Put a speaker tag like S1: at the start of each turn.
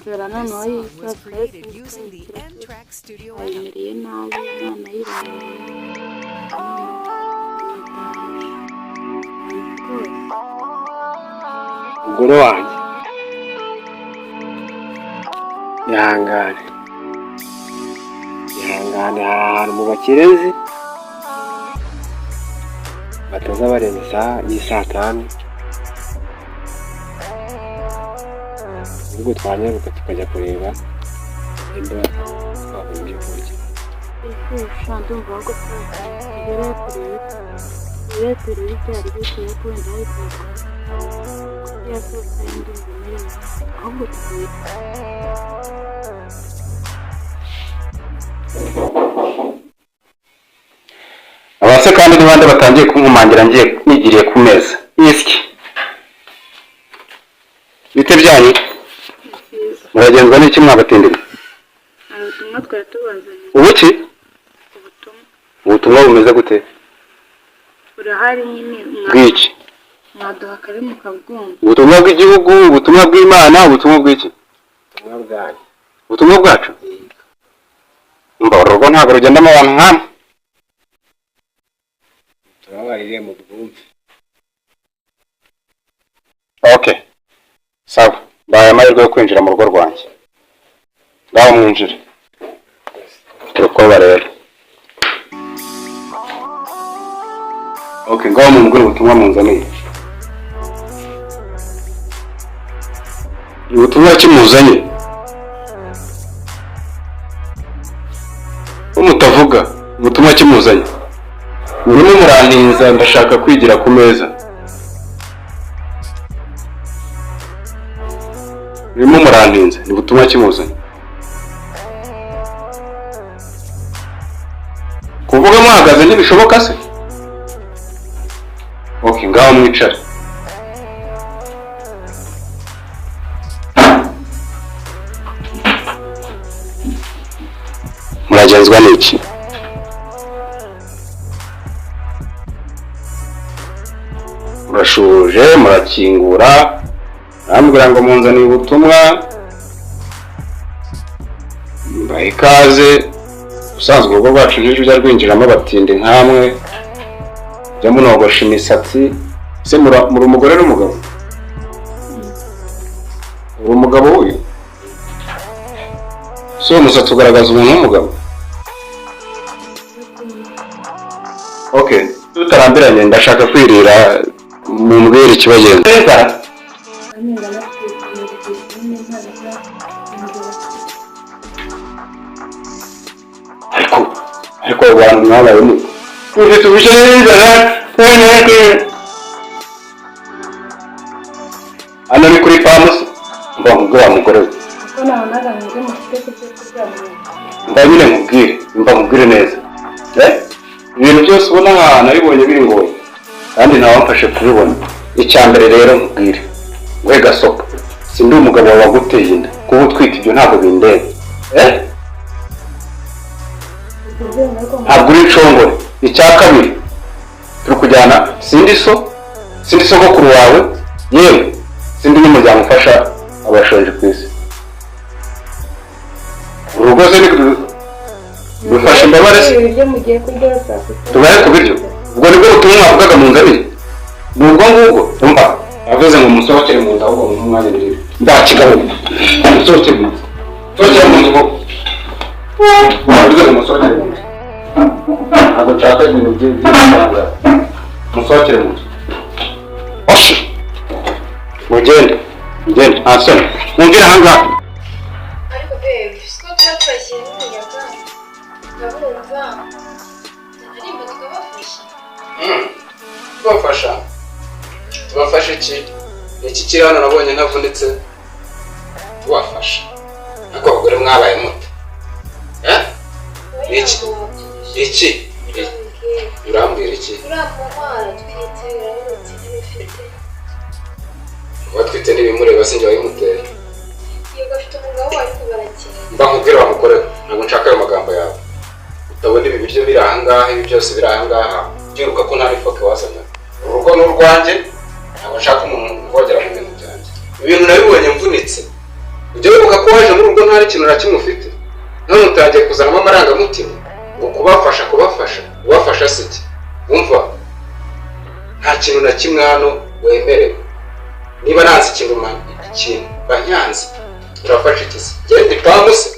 S1: Inzara
S2: This
S1: noneho
S2: song was
S1: y'icyatsi
S2: created using the N-Track Studio app.
S1: ayimereye nabi, umwana yirangariye rwose.
S3: Umugore wanjye, ihangane, ihangane. Hari ahantu mu bakirezi bataza barenza isaha y'isaa tanu, ubwo twanyaruka tukajya kureba nimba twabona ibyo kurya.
S1: Ese ndumva ahubwo tugere turebe, turebe ibyo ari byo, turebe ko wenda hari twakora ya saa sita. Ndumva merewe nabi, ahubwo tugiye.
S3: Abase kandi ni bande batangiye kunkomangira ngiye nigiriye ku meza isyi? Bite byanyu?
S1: Byiza.
S3: Muragenzwa n'iki mwabatindira?
S1: Hari ubutumwa twari tubazaniye.
S3: Ubuki?
S1: Ubutumwa.
S3: Ubutumwa bumeze gute?
S1: Burahari nyine.
S3: Bw'iki?
S1: Mwaduha kare mukabwumva.
S3: Ubutumwa bw'igihugu, ubutumwa bw'Imana, ubutumwa bw'iki?
S4: Ubutumwa bwanyu.
S3: Ubutumwa bwacu. Mba uru rugo ntabwo rugendamo abantu nkamwe.
S4: Tubabarire mu bwumve.
S3: Okay, sawa, mbaye amahirwe yo kwinjira mu rugo rwanjye. Ngaho mwinjire. Turukoba rero. Okay, ngaho mumbwire ubutumwa munzaniye. Ni ubutumwa ki muzanye ko mutavuga? Ubutumwa ki muzanye? Murimo murantinza, ndashaka kwigira ku meza. Murimo murantinza. Ni ubutumwa ki muzanye? Kuvuga muhagaze ntibishoboka se? Okay, ngaho mwicare. Muragenzwa n'iki? Murashuje, murakingura, murambwira ngo munzaniye ubutumwa. Mbaha ikaze. Ubusanzwe urugo rwacu ntirujya rwinjiramo abatindi nkamwe. Mujya munogosha imisatsi se? Muri umugore n'umugabo? Uri umugabo w'uyu? Si uwo musatsi ugaragaza umuntu w'umugabo? Okay, tutarambiranye, ndashaka kwirira, mumbwire ikibagenza. Inzara. Ariko abo bantu mwabaye mute? Ufite ubukene n'inzara. Hano ni kuri famusi? Mba nkubwire wa mugore we.
S1: Kuko nabonaga mwebwe mufite ku byo kurya mu
S3: Mba nyine nkubwire, mba nkubwire neza. Eh? Ibintu byose ubona aha nabibonye bingoye kandi ntawamfashe kubibona. Icya mbere rero nkubwire we gasopo, sindi umugabo wawe waguteye inda. Kuba utwite ibyo ntabwo bindeba. Eh? Ntabwo uri inshongore. Icya kabiri, turi kujyana, sindi so, sindi sogokuru wawe, yewe sindi n'umuryango ufasha abashonje ku isi. Urugo se ni rufasha imbabare se?
S1: Ibiryo mugiye kurya saa sita.
S3: Tubaye ku biryo. Ubwo nibwo butumwa mwavugaga mu ngabire? Ni ubwo ngubwo. Umva, avuze ngo musohokere mu nzu, ahubwo mu mwanya nirire ndakigabanya. Musohokere mu nzu, musohokere mu nzu koko. Avuze ngo musohokere mu nzu. Ntabwo nshaka ibintu by'ibanga. Musohokere mu nzu. Oshi, mugende, mugende, nta soni. Mwumvire ahangaha.
S5: Ariko babe, siko tuba twashyizemo umuyaga, tukabumva, tunaririmba, tukabafasha.
S6: Tubafasha? Tubafasha iki? Iki kiri hano nabonye ntavunitse. Tubafasha? Ariko abagore mwabaye mute? Eh? Iki? Iki? Urambwira iki?
S5: Uriya mama aratwite, urabona intebe ufite.
S6: Uba twite n'ibimureba, sinjye wabimuteye.
S5: Yego, afite umugabo, ariko barakeye.
S6: Mba nkubwire wa mugore we, ntabwo nshaka ayo magambo yawe. Utabona ibi biryo biri ahangaha, ibi byose biri ahangaha, byiruka ko nta n'ifoke wazanye. Urugo ni urwanjye, ntabwo nshaka umuntu uvogera mu bintu byanjye. Ibintu nabibonye mvunitse. Ujya wibuka ko waje n'ikintu na kimwe ufite, none utangiye kuzanamo amarangamutima ngo kubafasha, kubafasha, kubafasha si iki? Wumva nta kintu na kimwe hano wemerewe. Niba nanze ikintu, ikintu banyanze, urafasha iki se? Genda ipamu se.